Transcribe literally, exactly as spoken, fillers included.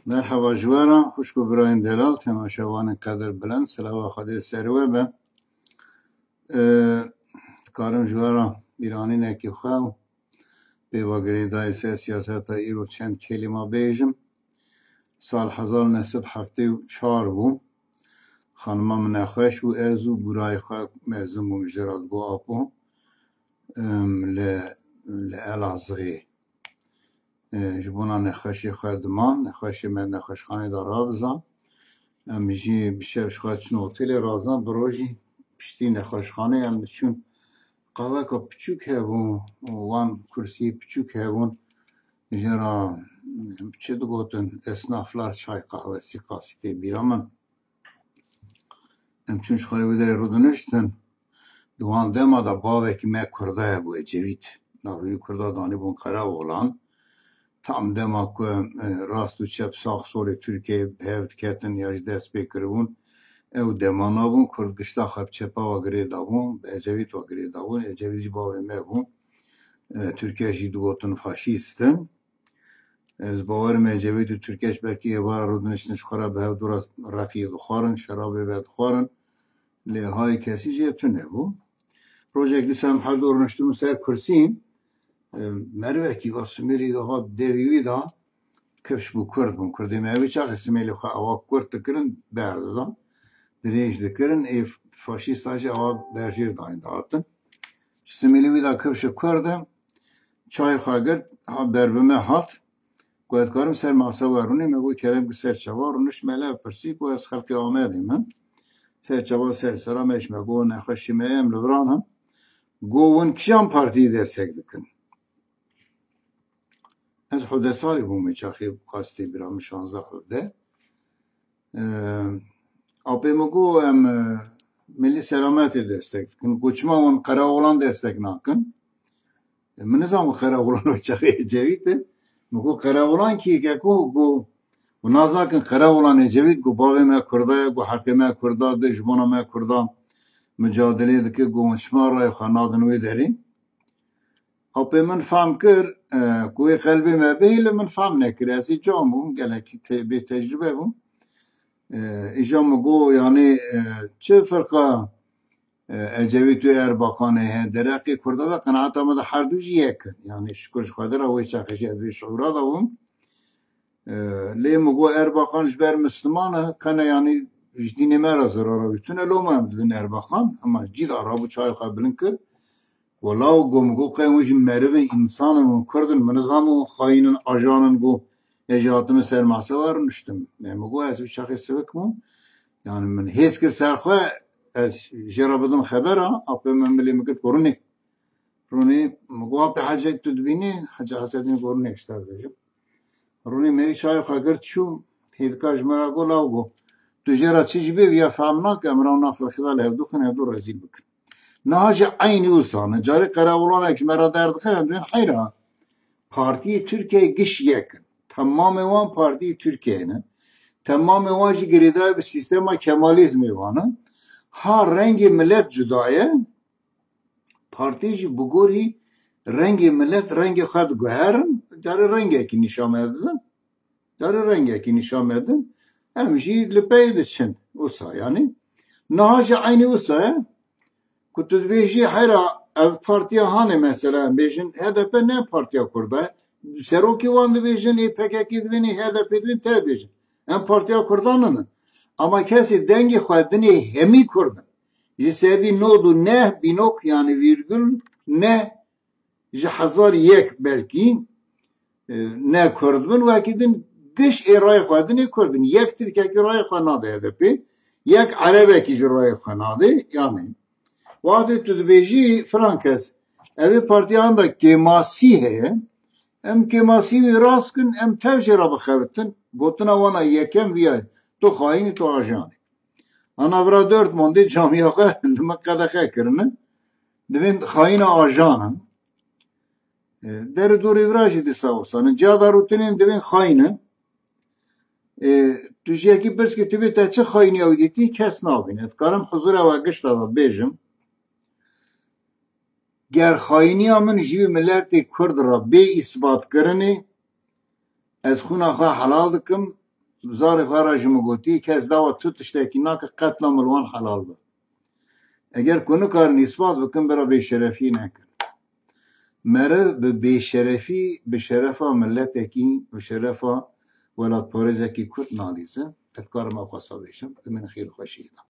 Merheba ji we re, xwişk û birayên delal, temaşevanên qedirbilend, silava Xwedê ser we be. Ee, dikarim ji we re bîranînekî xwe û pêva girêdayî ser siyaseta îro çend kelîma bêjim. Sal hezar neh sed heftê û çar bû. Xanima min nexweş bû, ez û burayê xwe mezin bûm ji ra digot apo, em, li, li Elazığê, e, ji bona nexweşê xwe diman, nexweşê me nexweşxanê de rabiza. Em jî bi şev ji xwe çin otelê razan, bi rojî piştî nexweşxanê em diçûn. Qehweka piçûk hebû, wan kursiyê piçûk hebûn. Jê re çi digotin, esnaflar çay qehwe sîqasî tê bîra min. Em çûn ji xwe li wê derê rûdiniştin. Di wan dema de bavekî me Kurda hebû, Ecevît. Navê wî Kurda danîbûn Qereoğlan. Tam dema ku, e, rast û çep sax solê Tirkiyeyê bi hev diketin ya jî dest pê kiribûn. Ew dema nabûn, Kurd gişta xwe bi çepa wa girê dabûn, bi Ecevît wa girê dabûn. Ecevît jî bavê me bû. E, Tirkiye jî digotin faşîst in. Ez bawerim Ecevît û Tirkiye ji belkî êvara rûdiniştin ji xwe re bi hev dû re reqiyê dixwarin, şerabê vedixwarin. Lê hayê kesî jê tune bû. Rojek dîsa em her du rûniştibûn ser kursî, e, merivekî va simêlî de hat devî wî de kifş bû, Kurd bûn. Kurdê me wî çaxê simêlê xwe awa kurt dikirin, berdidan. Dirêj dikirin, ê faşîsta jî awa berjêr danî dihatin. Ji simêlê wî de kifşê Kurd e, çayê xwe girt, ha ber bi me hat. Ku ez dikarim ser masa we rûnî, me got kerem ki ser çava rûniş, me lev pirsî ku ez xelkê Amedê me. Ser çava ser sera me jî me got nexweşî me em li viran in. Got hûn kîjan partiyê destek dikin? Ez hevdeh salî bûm wê çaxê, qastê bîra min şazdeh hevdeh. Ee, apê min got em, e, Milî Selametê destek dikin. Got çima hûn Qereoğlan destek nakin? E, min nizam û Qereoğlan wê çaxê Ecevît e. Min got Qereoğlan kî ye ku got, û nas nakin Qereoğlan Ecevît, got bavê me Kurda ye, got heqê me Kurda de, ji bona me Kurda micadelê dike, got hûn çima rayê xwe nadin wê derê. Apê min fam kir, e, ku wê qelbê me bihêle, min fam nekir. Ez ê cam bûm, gelekî te-, bê tecrube bûm. E, îja min got, yanî, e, çi firqa, e, Ecevît û Erbakanê heye? Dereqê Kurda de qenaeta min de her du jî yek in. Yanî şikur ji Xwedê re wê çaxê jî ez vê şiûra de bûm. E, lê min got Erbakan ji ber Misliman e, qene yanî ji dînê me re zirara wî tune, loma em dibin Erbakan, ema ji cî de rabû çayê xwe bilind kir. Wela û got, min got qey hûn jî meriv in, însan in, hûn Kurd in, min nizam hûn xayîn in, ajan in, got, ez jî hatime ser masa we rûniştim. E, min got ez wî çaxê sivik bûm. Yanî min hêz kir ser xwe, ez jê re bidim xebera, apê min milê min kir ku rûnê. Rûnê, min got, apê Hecet tu dibînî? Hece Hecedîn got, rûnê, ji te re dibêjim. Rûnê me wî çayê xwe girt çû, hêdika ji me re got, law got, tu jê re çi jî bê, viya fehm nake, em ra nav rexîda li hevdû xin, hevdû rezîl bikin. Niha jî eynî wisa ne. Carê Qereoğlanek ji me re derdixe, em dibên heyra. Partiyê Tirkiyeyê giş yek in. Temamê wan partiyê Tirkiyeyê ne. Temamê wan jî girêdayî bi sîstema Kemalizmê wan in. Ha rengê milet cuda ye, partî jî bi gorî rengê milet rengê xwe diguherin, carê rengekî nîşa me didin, carê rengekî nîşa me didin, em jî li pey diçin. Wisa yanî. Niha jî eynî wisa ye. Ku tu dibêjî heyra ev partiya hanê mesela em bêjin H D P ne partiya Kurda ye. Serokê wan dibêjin, ê P K K dibên, ê H D P dibên, te dibêjin. Em partiya Kurdan ninin. Ama kesê dengê xwe dinê hemî Kurd in. Ji sedî nod û neh bînok, yanî vîrgul neh ji hezar yek belkî, e, ne Kurd bin, wekî din giş ê rayê xwe dinê Kurd in. Yek Tirkekî rayê xwe nade H D P, yek Erebekî jî rayê xwe nade, yanî. Wextê tu dibêjî filan kes, ev ê partiya handa kêmasî heye, em kêmasî wî rast kin, em tev jê re bixebitin. Gotina wana yekem viya ye, tu xayîn î, tu ajan î. Ana vira Dortmundê camiya xwe li min qedexe kirine. Divên xayîna ajan in. E, der û dorê vira jî dîsa wisa ne. Ciya de rûtinên divên xayîn in. E, tu ji yekî pirs kî, tu bê te çi xayîniya wî dîtî, kes nabîne. Dikarim huzura we gişta de bêjim. Ger xayîniya min ji wî miletê Kurd re bê îsbatkirinê, ez xwîna xwe helal dikim, zarê xwe re ji min gotî, kes dawa tu tiştekî nake, qetla min li wan helal be. Eger ku nikarin îspat bikin, bira bêşerefî nekin. Meriv bi bêşerefî, bi şerefa miletekî, bi şerefa welatparêzekî Kurd nalîze. Ez dikarim ew qasa bêjim. Em ê xêr xweşiyê de.